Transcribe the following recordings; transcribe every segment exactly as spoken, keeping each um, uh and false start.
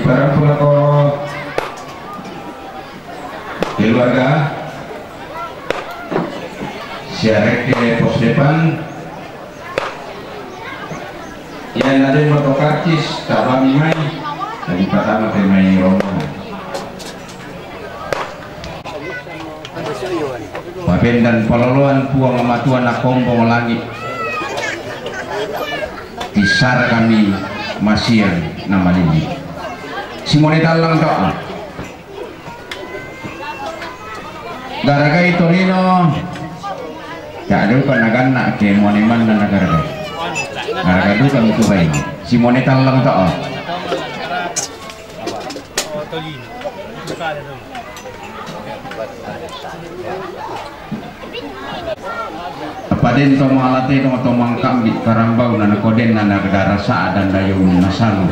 Para pelako keluarga, siareke pos depan, ia nade moto karcis tabami mai, tadi pertama ke mai rombongan. Pabendan paloloan Puang Matua na kombong langit, tisara kami masian na malili. Simone tallang to'a. Garagai tolino. Ta'duka naganna ke mone manna na garagai. Garagai duka mitu bai. Simone tallang to'a. Paden to malate to to mangkambi karambau nana koden nana gedara sa dan dayung nasalu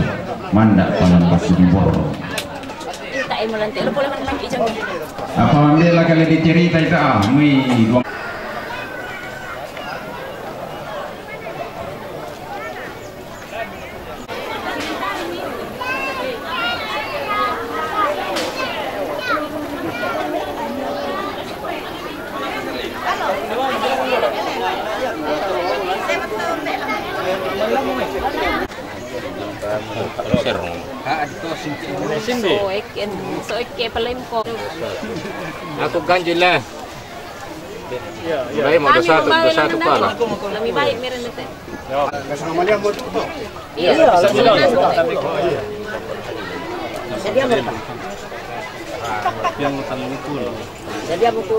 manda palang batu di bor. Apa mambela kali dicerita ita ah, mui dua. Soek, soek ke paling ko. Aku ganjil lah. Mulai mau dosa tu, dosa tu pala. Lebih baik meren itu. Iya. Iya. Jadi apa? Jadi apa, Bu?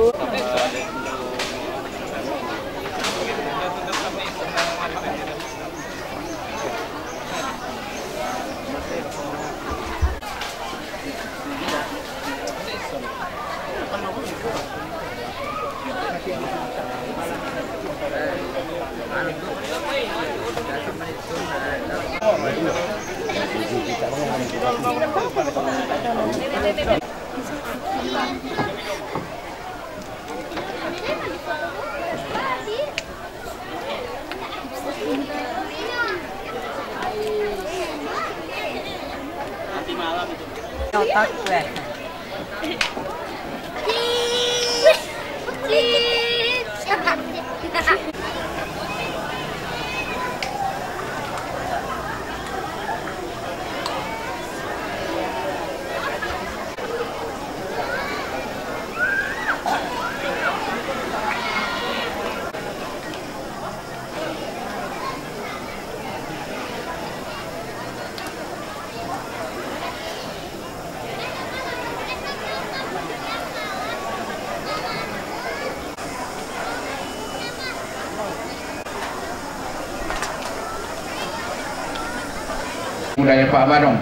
Budaya Pak Badong.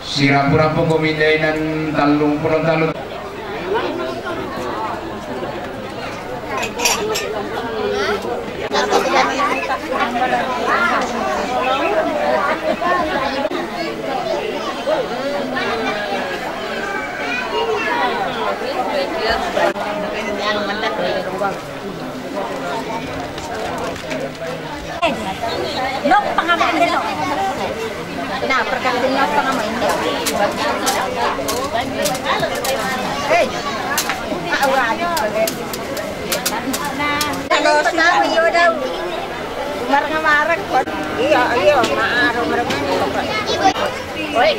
Sirapu-rapu komindainan tallung pulo talu. Nok pangamain din, no? Na, perkara din nok pangamain din. Hey! Awan. Kalau sama iyo daw. Marang-marang ko. Iyo, iyo, maaro, marang-marang. Oy.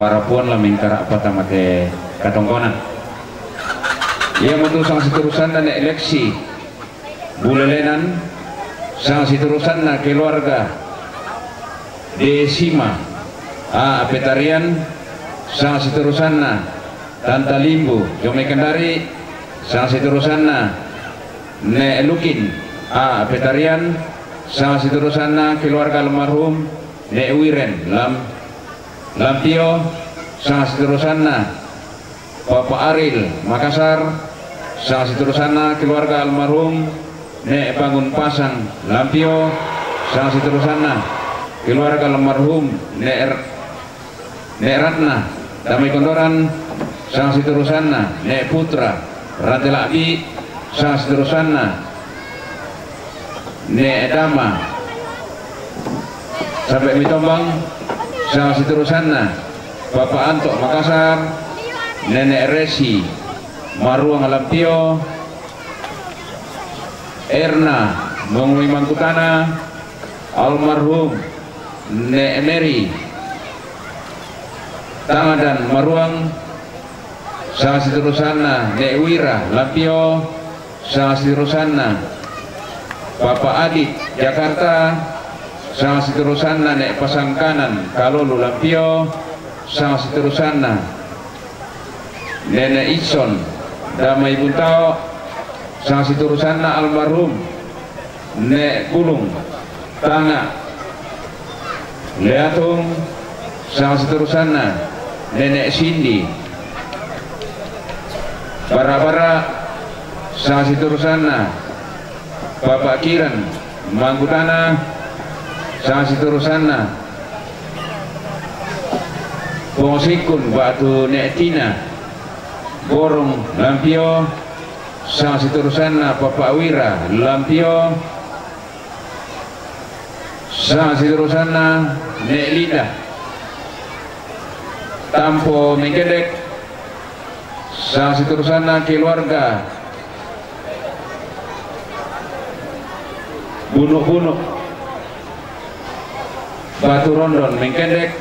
Parapuan la mingkara'pa tama te katongkonan. Iamotu sangsiturusanna ne' Leksi Bulelenan, sangsiturusanna keluarga Desima, A. Petarian, sangsiturusanna Tanta Limbu, Jomai Kendari, sangsiturusanna ne' Lukin, A. Petarian, sangsiturusanna keluarga almarhum ne' Wiren, Lam-, Lampio, sangsiturusanna Papa Aril, Makassar, sangsiturusanna keluarga almarhum ne' Bangun Pasang, Lampio, sangsiturusanna keluarga almarhum ne' R-, ne' Ratna, Damai Kondoran, sangsiturusanna ne' Putra, Rante La'bi, sangsiturusanna ne' Dama, sampe' Mitombang, sangsiturusanna Papa Anto, Makassar, Nene' Resi, Maruang, Lampio, Erna, Mongoi, Mangkutana, almarhum Ne' Meri, Tangadan, Maruang, sangsiturusanna Ne' Wira, Lampio, sangsiturusanna Papa Adit, Jakarta, sangsiturusanna Ne' Pasangkanan, Kalolu, Lampio, sangsiturusanna Nene' Itson, Damai, Buntao, sangsiturusanna almarhum Ne' Bulung, Tanga, Leatung, sangsiturusanna Nene' Sindi, Bara-bara, sangsiturusanna Papa Kiran, Mangkutana, sangsiturusanna Pong Sikkun ba'tu Ne' Tina, Borong, Lampio, sangsiturusanna Papa Wira, Lampio, sangsiturusanna Ne' Linda, Tampo, Mengkendek, sangsiturusanna keluarga Bunu'-Bunu', Batu Rondon, Mengkendek,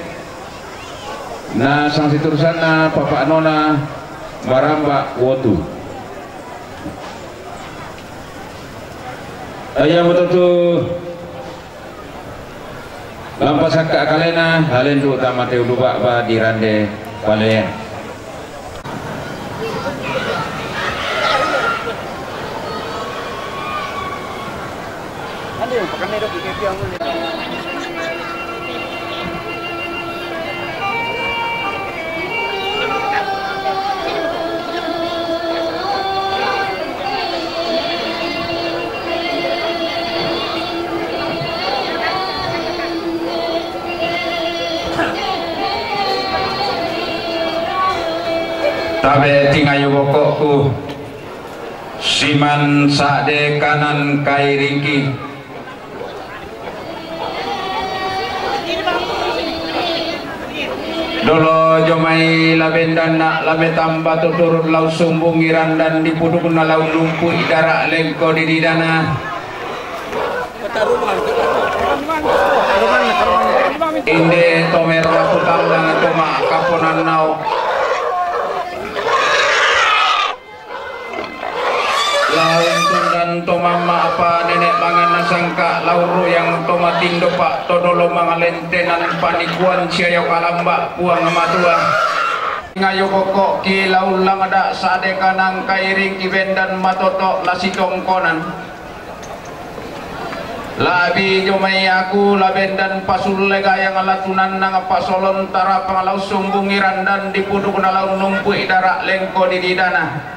na sangsiturusanna Papa Nona Maramba, Wotu. Ayamoto tu lampa sakka' kalena, alendu' tama te ulu ba'ba dirande palean. Tabe' tingayu boko'ku, siman sa'de kanan kairingki. Dolo jomai la bendanna la metamba tuturun la ussumbungi randan dipudukna la ullumpu'i dara' lengko dididana. Inde to mero la kutallang to ma'kaponannao. La untundan to mamma'pa nene' manganna sangka, la urruyang to matindo pa to dolo mangalentenan panikuan sia io kalamba Puang Matua. Ngayu kokko'ki la ullangda sa'de kanang kairingki bendan matoto' la sitongkonan. La'bi jomai aku la bendan pasulle gayang la tunannang pasolon tarapang la ussumbungi randan dipudukna la unnumpu'i dara' lengko dididana.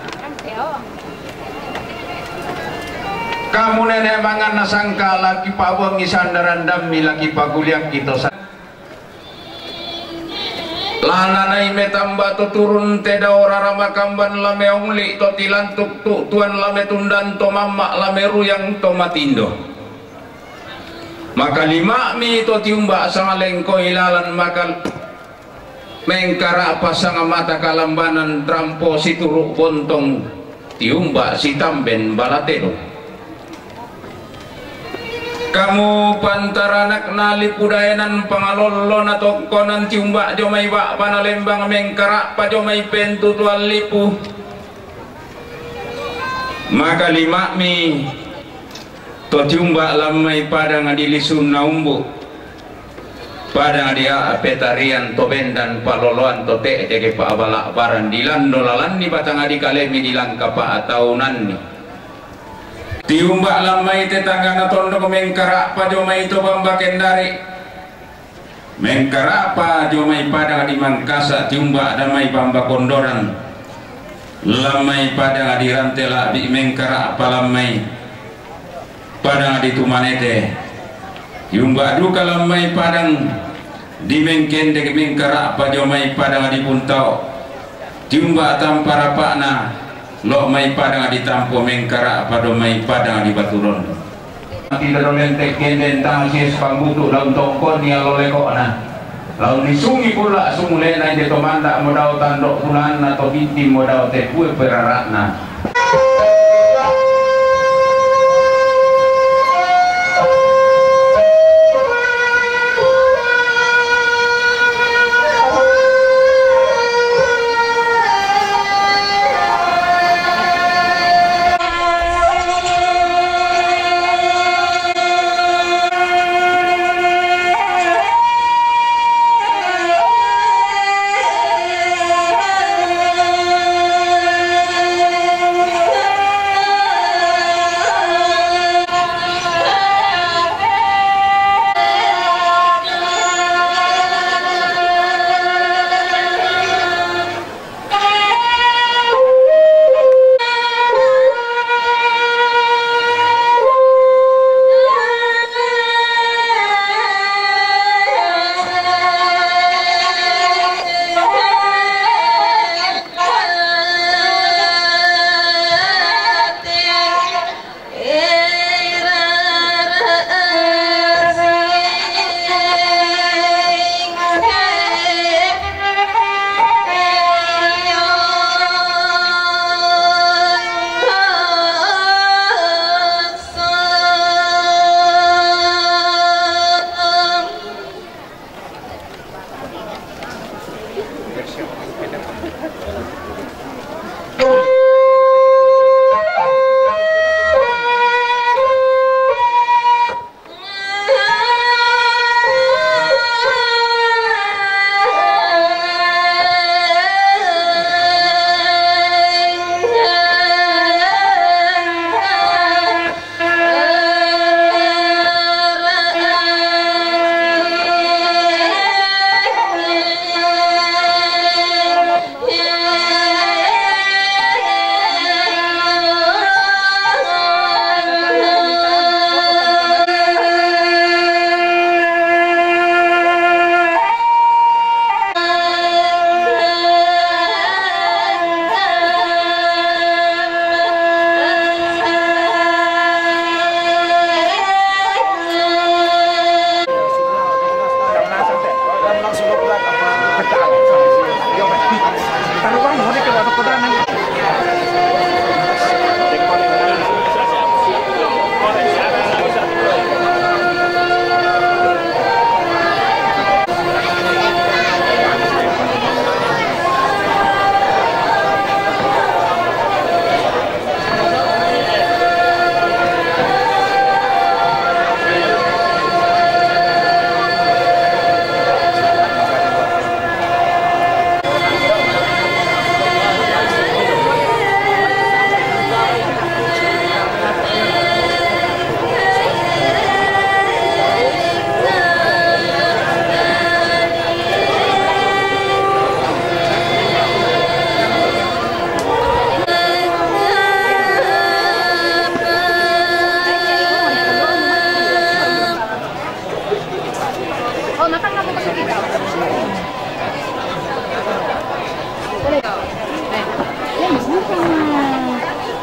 Kamu nene' manganna sangka la kipa'buangi sanna randammi la kipakuliakki to sa- La nanai metamba tuturun te dao rara makamban la meongli' to tilantuk tu'tuan la metundan to mamma' la meruyang to matindo. Makalima'mi to tiumba' sangalengko ilalan makal-, mengkara'pa sangamata kalambanan trampo situru' bontong tiumba' sitamben balatero. Kamu pantaranakna Lipu Daenan, pangalollona tongkonan, tiumba' jo mai ba'bana lembang, mengkara'pa jo mai pentutuan lipu. Maka lima'mi to tiumba' lan mai padang di lisunna umbu', padang di a-, petarian to bendan, paloloan to te'teke, pa'bala-baran di lando lalanni, batang di kalemi di langka pa'taunanni. Tiumba' lan mai tetanggana tondok, mengkara'pa jo mai to Bamba Kendari, mengkara'pa jo mai padang di Mangkasa, tiumba' lan mai Bamba Kondoran, lan mai padang di Rante La'bi, mengkara'pa lan mai padang di Tumanete, tiumba' duka lan mai padang di Mengkendek, mengkara'pa jo mai padang di Puntao, tiumba' tampa rapa'na lo' mai padang di Tampo, mengkara'pa jo mai padang di Baturondo. Mati dado lente kenden tang sies pambutu, laun tongkon ni allo leko'na, laun nisungi pulla sumule'na, inde to manda' modao tando' pulaanna, to binting modao tepue perara'na.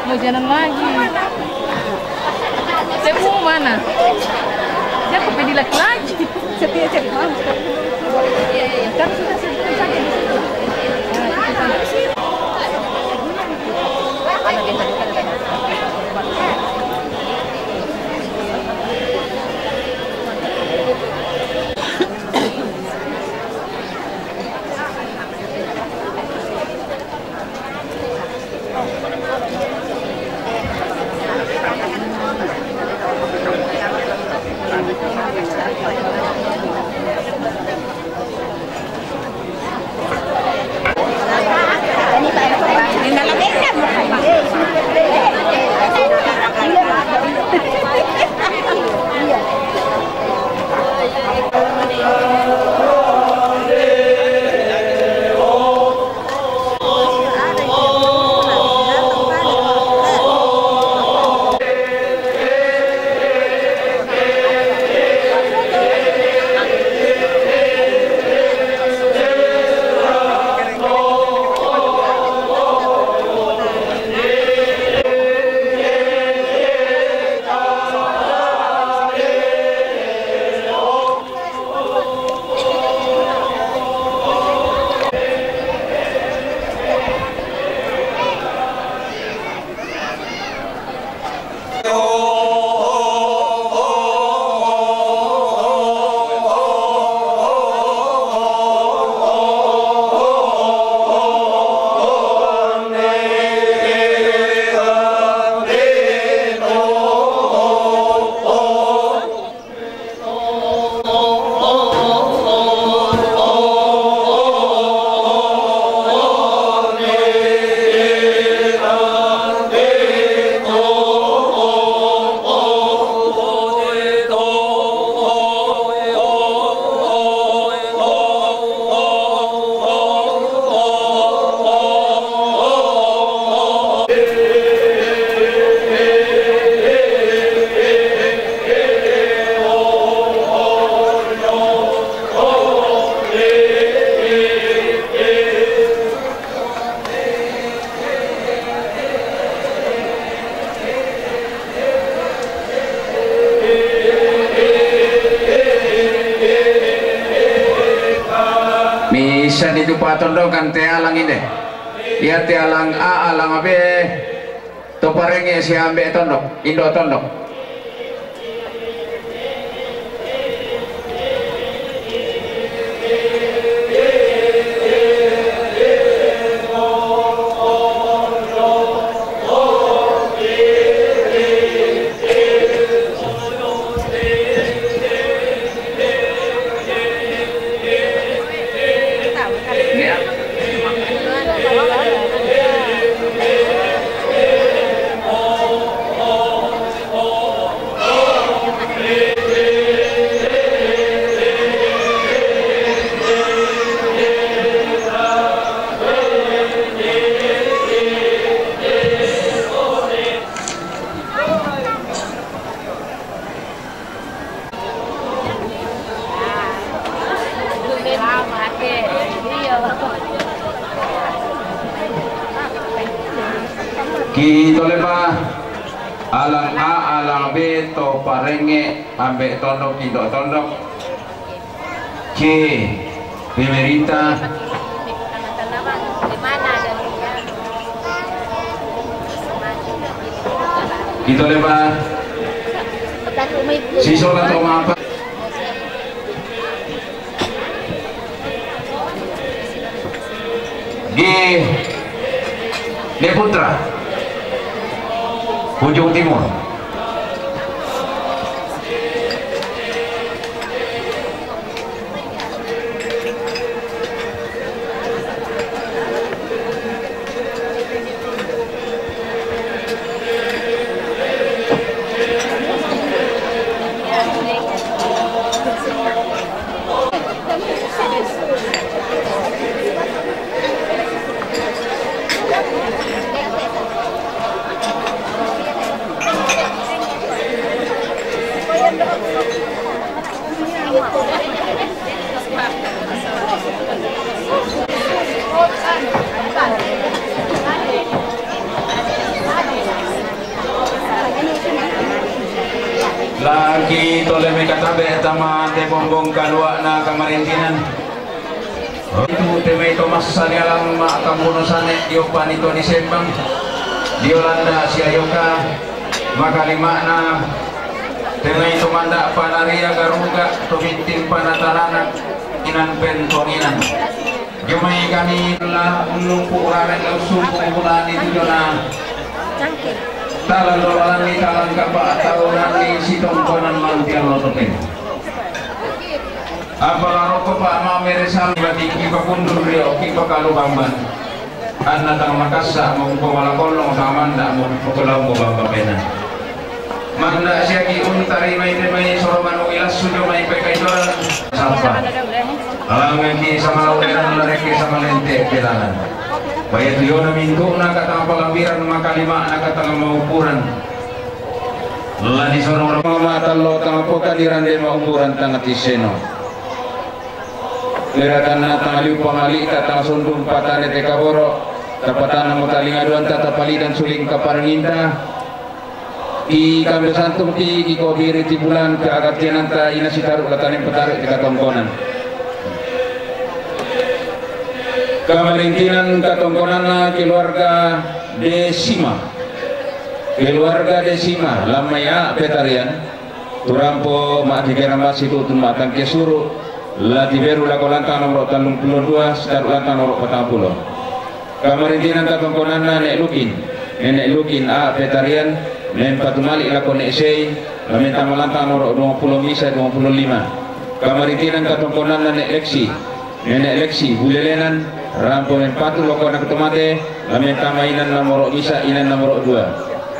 Mau jalan lagi. Saya mau mana? Saya mau pergi laki-laki. Setia cari mana? Tapi sudah, sudah, sudah di situ. Nah, itu sana. Anak biasa juga ada. Dupa tondongan te alang inde. Ia te alang A, alang B, to parenge si ambe tondok, indo tondok. Ki tole pa alang A, alang B, to parenge ambe tondok, indo tondok. C, pemerintah. Kita lebar. Si sholat Roma apa? Di Deputra, Ujung Timur. Lagi tole me katabe tama te bombong kaluak na kamarintinan. Itu te mai to masa ni alam ma kambuno sane dio panito ni sembang. Dio landa si ayoka makalimana te mai to manda panaria garuga to bintin panatarana inan pentonginan. Jomai kami la unung pu urare la usupu bulani tu jona. Talan dolan ni talan kapa atau nani si tongkonan mantian lotopen. Apa la roko pa ma mere sal bati kipa kundur rio kipa kalu bamban. Anna tang makassa mo ko mala kolong tang manda mo ko laung ko bamba pena. Manda siagi untari mai te mai soro manu ilas sujo mai pe kai dolan. Sapa? Alangan ki sama lawan dan lareke sama lente pelanan. Baya tuyona mintu na kata palambiran makalima na kata maupuran. Lani soro mama tallo tang poka dirande maumburan tang tiseno. Leratanna tang liu pangalita tang sondung patane te kaboro. Tapatana mo talinga duanta tapalidan suling kaparanginta. I kambe santung ti i kobiri ti bulan ke agar tiananta ina sitaru lataning pataru ti katongkonan. Kamarintinan katongkonanna keluarga Desima. Keluarga Desima lamai a petarian. Turampo ma kikera masi tutun ma tangke suru. La tiberu lako lantang nomor tallung pulo dua sitaru lantang nomor patang pulo. Kamarintinan katongkonanna Nek Lukin. Nenek Lukin a petarian. Nen patumali lako Nek Sei. Lamen tama lantang nomor dua pulo misa dua pulo lima. Kamarintinan katongkonanna Nek Leksi. Nenek Leksi bulelenan. Rampo men patu loko anak tomate. Lamen tama inan nomor misa inan nomor dua.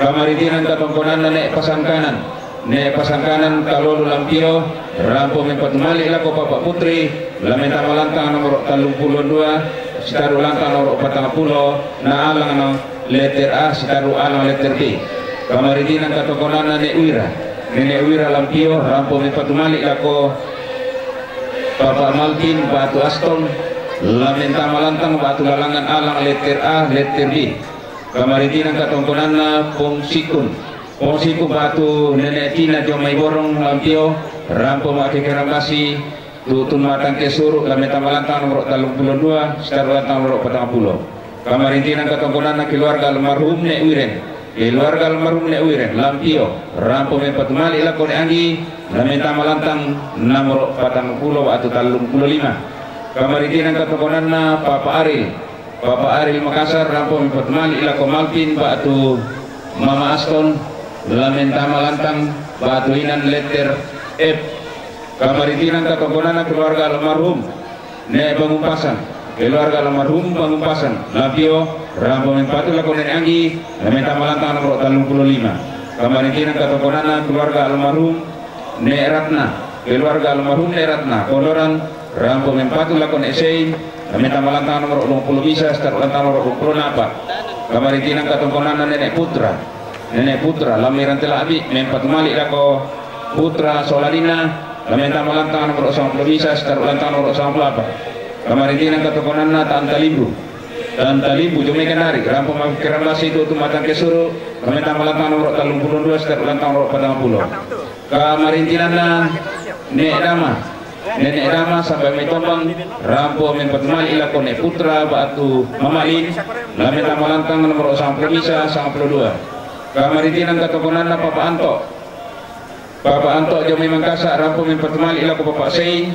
Kamarintinan katongkonanna Nek Pasangkanan. Ne pasangkanan kalolu lampio, rampo men patumali lako Papa Putri, lamen tama lantang nomor tallung pulo dua, sitaru lantang nomor patang pulo, na alang no letter A, sitaru alang letter B. Kamaritinan katongkonanna ne Wira, nene Wira lampio, rampo men patumali lako Papa Malvin, batu Aston, lamen tama lantang batu lalangan alang letter A, letter B. Kamaritinan katongkonanna Pong Sikun. Pong Sikun batu Nene Tina jo mai borong lampio, rampo ma kekerambasi, Tutun matang ke suru, lamenta malantang nomor tallung pulo dua, setar ulang tahun nomor patang pulo. Kamarintinan katongkonanna keluarga almarhum Nek Wiren. Keluarga almarhum Nek Wiren, Lampio, rampo mempatumali lako Nek Anggi, lamenta malantang nomor patang pulo ba'tu tallung pulo lima. Kamarintinan katongkonanna Papa Aril. Papa Aril Makassar, rampo mempatumali lako Malvin ba'tu Mama Aston, lamenta malantang ba'tu inan letter F. Kamarintinan katongkonanna keluarga almarhum Nek Bangun Pasang. Keluarga almarhum Bangun Pasang, Lampio, rampo mempatu lako Nenek Anggi, lamenta malantang nomor tallung pulo lima. Kamarintinan katongkonanna keluarga almarhum Nek Ratna. Keluarga almarhum Nek Ratna, Kondoran, rampo mempatu lako Nek Sein, lamenta malantang nomor dua pulo misa, setar ulang tahun nomor dua pulo napa. Kamarintinan katongkonanna Nenek Putra. Nenek Putra, Lamiran Telabi, mempatumali lako Putra Solalina, lamenta malantang nomor dua pulo misa, setar ulang tahun nomor dua pulo apa. Kamarintinan katongkonanna Tanta Limbu. Tanta Limbu, Jomai Kanari, rampo mafikiran masih itu untuk matang ke suru, lamenta malantang nomor tallung pulo dua, setar ulang tahun nomor patang pulo. Kamarintinanna Nek Dama. Nenek Dama sampai mai Tombang, rampo mempatumali lako Nek Putra ba'tu Mamalin, lamenta malantang nomor sangpulo misa, sangpulo dua. Kamarintinan katongkonanna Papa Anto. Papa Anto Jomai Mangkasa, rampo mempatumali lako Papa Sein,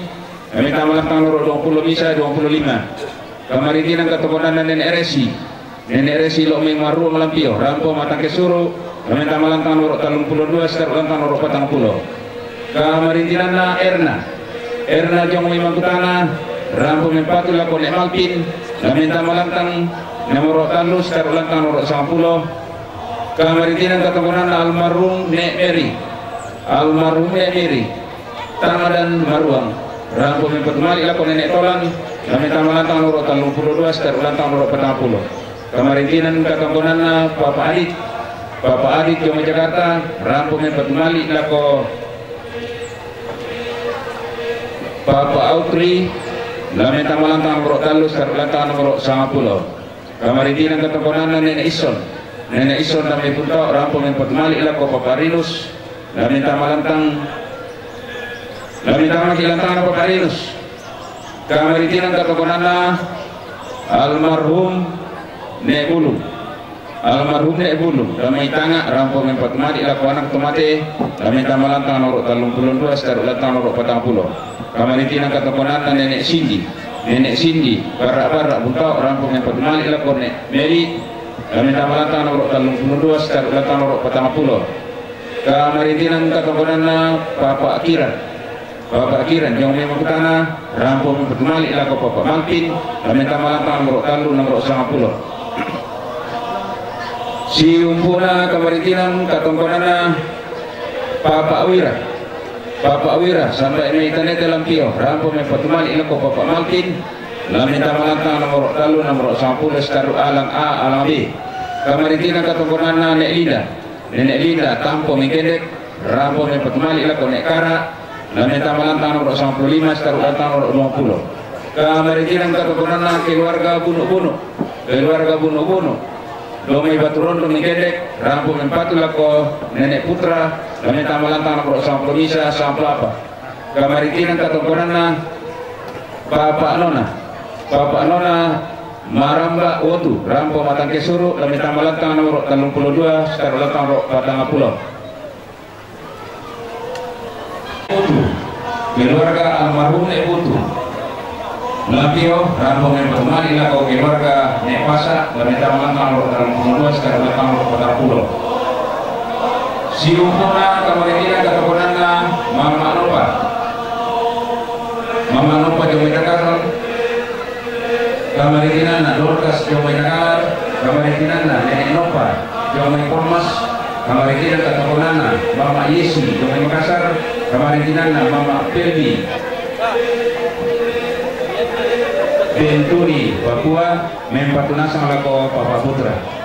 lamenta malantang nomor dua pulo misa, dua pulo lima. Kamarintinan katongkonanna Nenek Resi. Nenek Resi Lomeng Maruang Lampio, rampo matang ke suru, lamenta malantang nomor tallung pulo dua, setar ulang tahun nomor patang pulo. Kamarintinanna Erna. Erna Jomai Mangkutana, rampo mempatu lako Nek Malvin, lamenta malantang nomor tallu, setar ulang tahun nomor sangpulo. Kamarintinan katongkonanna almarhum Nek Meri. Almarhum Nek Meri. Tamadan Maruang. Rampo mempatumali lako Nenek Tolan, lamenta malantang nomor tallung pulo dua, setar ulang tahun nomor patang pulo. Kamarintinan katongkonanna Papa Adit. Papa Adit Jomai Jakarta, rampo mempatumali lako Papa Autri, lamenta malantang nomor tallu, setar ulang tahun nomor sangpulo. Kamarintinan katongkonanna Nenek Ison. Nenek Ison Dame Puntao, rampo mempatumali lako Papa Rinus, lamenta malantang, lamenta maki lantang Papa Rinus. Kamarintinan katongkonanna almarhum Nek Bulung. Almarhum Nek Bulung, Dame Itanga, rampo mempatumali lako anak to mate, lamenta malantang nomor tallung pulo dua, setar ulang tahun nomor patang pulo. Kamarintinan katongkonanna Nenek Sindi. Nenek Sindi, Barra-barra Buntao, rampo mempatumali lako Nek Meli, lamenta malantang nomor tallung pulo dua, setar ulang tahun nomor patang pulo. Kamarintinan katongkonanna Papa Kiran. Papa Kiran Jomai Mangkutana, rampo mempatumali lako Papa Malvin, lamenta malantang nomor tallu, nomor sangpulo. Siumpuna kamarintinan katongkonanna Papa Wira. Papa Wira, sampai mai Tanete Lampio, rampo mempatumali lako Papa Malvin, lamenta malantang nomor tallu, nomor sangpulo, setar alang A, alang B. Kamarintinan katongkonanna Nek Linda. Nenek Linda Tampo Mengkendek, rampo mempatumali lako Nek Kara, lamenta malantang nomor sangpulo lima, setar ulang tahun nomor dua pulo. Kamarintinan katongkonanna keluarga Bunu-Bunu. Keluarga Bunu-Bunu. Jomai Batu Rondo Mengkendek, rampo mempatu lako Nenek Putra, lamenta malantang nomor sangpulo misa, sangpulo apa. Kamarintinan katongkonanna Papa Nona. Papa Nona Maramba Wotu, rampo matang ke suru, lamenta malantang nomor tallung pulo dua, setar ulang tahun nomor patang pulo. Wotu, keluarga almarhum Nek Wotu. Lampio, rampo mempatumali lako keluarga Nek Pasa, lamenta malantang nomor tallung pulo dua, setar ulang tahun nomor patang pulo. Siumpuna kamarintinan katongkonanna Mama Nopa. Mama Nopa Jomai Takarang. Kamarintinanna Dorcas Jomai Takarang. Kamarintinanna Nenek Nopa Jomai Polmas. Kamarintinan katongkonanna Mama Yesi Jomai Makassar. Kamarintinanna Mama Pelmi Bentuni Papua. Mempatu nasang lako Papa Putra.